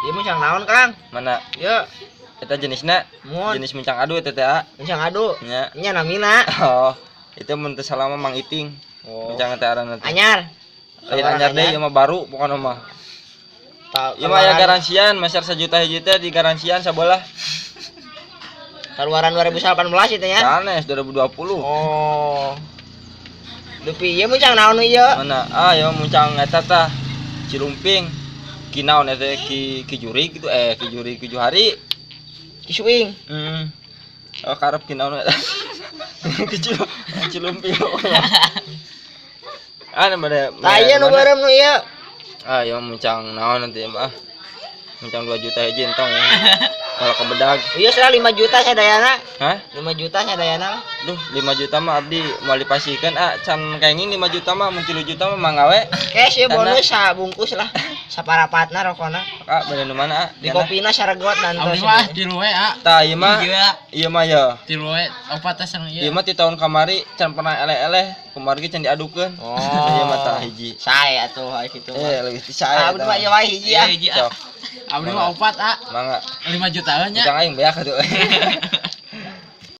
Ieu muncang naon, Kang? Mana? Ieu. Eta jenisna? Mun. Jenis muncang adu eta teh, ah. Muncang adu. Nya. Nya namina. Oh, itu mun teu salah mah Mang Iting. Oh. Muncang teh aranna teh. Anyar. Lain anyar deui, ieu mah baru pokona mah. Ieu mah aya garansian, meser 1 juta hiji teh di garansian sabelah. Keluaran 2018 itu ya. Sanes, 2020. Oh. Dupi ieu muncang naon ieu? Mana? Ah, ieu muncang eta tah. Cilumping. Ki naon eta, ki ki jurig gitu, eh, ki jurig, ki juhari. Ki swing. Oh, karep ki naon eta. Ki cilumping. Ah, bade. Tah, ieu nu beureum nu ieu. Ah, ieu muncang naon nanti mah. Muncang 2 juta hiji entong ya. Kalau ke bedag. Ieu salah 5 juta sadayana. Hah? 5 juta sadayana. Duh, 5 juta mah abdi moal dipasihkeun, ah, can kenging 5 juta mah, mun 3 juta mah mangga we. Cash ya. Karena- Bonus sabungkus lah. Saparapatna rokona. Ah, bade nu mana, ah? Di kopina saregot Abdi nantos. mah tilu we, ah. Tah, ieu mah. Iya. Ieu mah ya. Tilu we, opat teh sareng Ieu ieu. mah ti tahun kamari can pernah eleh-eleh, kamari ge can diadukeun. Oh. Ieu mah tah hiji. Sae atuh aya kitu mah. Eh, leuwih ti sae. Ah, abdi mah ieu wae hiji ah. Iya, hiji ah. Sok, Abdi mah opat, ah. Mangga. 5 jutaan nya. Muncang aing beak atuh.